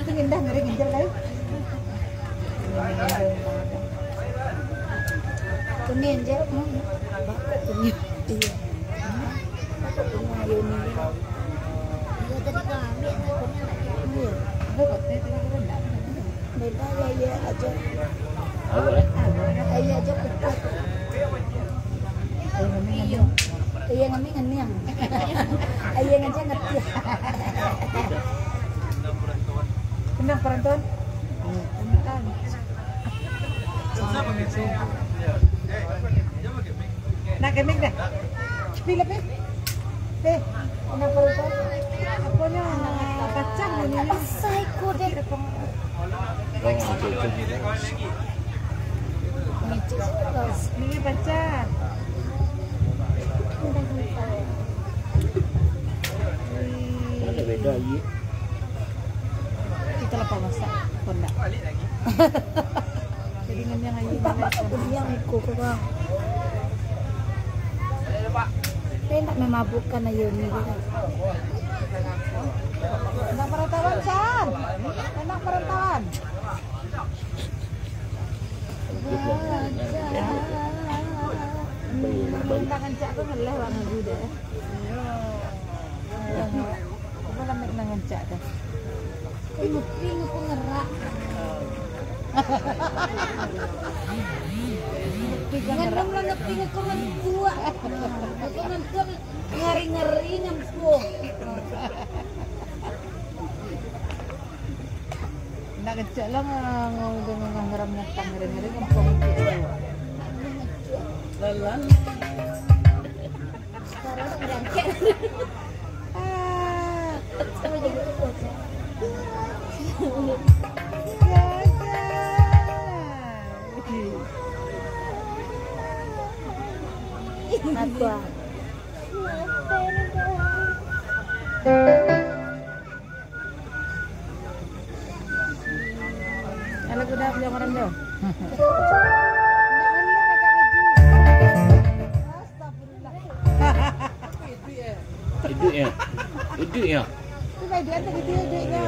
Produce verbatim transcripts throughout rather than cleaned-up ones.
Itu indah, ngeri nginjak, guys. Kuning je. Bakal kuning. Iya. Bakal kuning ayo ni. Iya, tadi kau ambil, kuning lagi. Iya. Ada kotak tadi, kita ndak ada. Beda ya, iya aja. Ayo, eh. Ayo aja putih. Iya. Iya, ngami ngeniang. Iya, ngaja ngerti. Tenang, perantauan. Tenang. Nak kemik dah. Pi, lah, Pi. Pi, kenapa lupa? Apanya pacah bunyinya? Pasai ko, Dek. Ini pacah. Ada beda, iya. Kita lapar masak, kok ndak? Jadi ngenyang aja. Entah masak kuliah iko, kok, Bang. Saya ndak memabukkan ayo ni, gitu. Enak perantauan, San. Enak perantauan. Tangan cak tu ngeleh banget juga. Iya. Iya. Apa lama tangan cak tu? Ngeping aku ngerak. Ngandung lah ngeping aku ngantuak. Aku ngantuak ngari-ngari ngantuak. Nak kecek lah ngau dengan ngarang nyatang ngari-ngari ngempong. Lalan. Alah, udah, bilang orang dah. Iduik ya. Iduik ya. Itu bagian tadi dia iduiknya.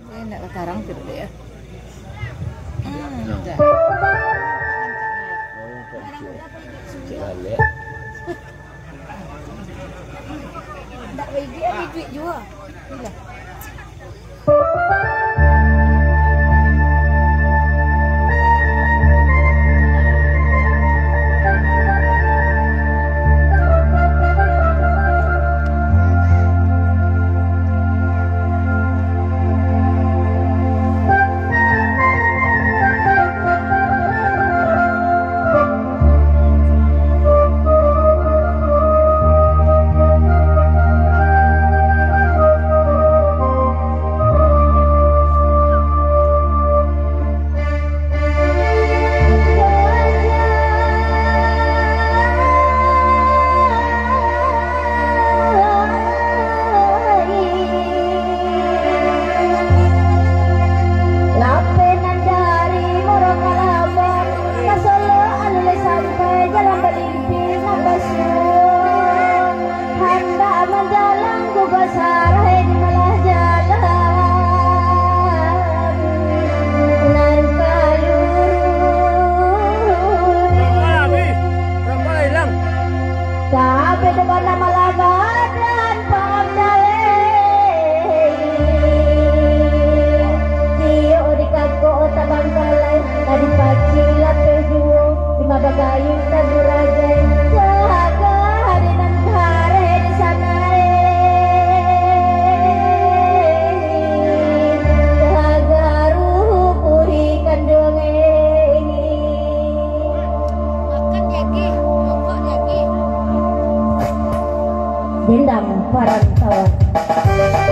Saya nak tarang tu dulu ya. Hmm, dah. Cik Alek. Ndak baiduik, baiduik jua. Ilah. Lapeh nan dari Muaro Kalabang, ka Solo alun lai sampai, jalan balimpiang nan basuo. Handak manjalang Kuba Sarai, di malah jalan nan ka luruih. Tapi tu bana malah badan pangam jaleh. Tiok di kangkok tabangkalai, tadi pacik lapeh juo, di ma bagayuang taburajai, jaga di nan kareh di sanai. Jaga rupuih kanduang ini. Makan diagih, rokok diagih. Dendam parantauan.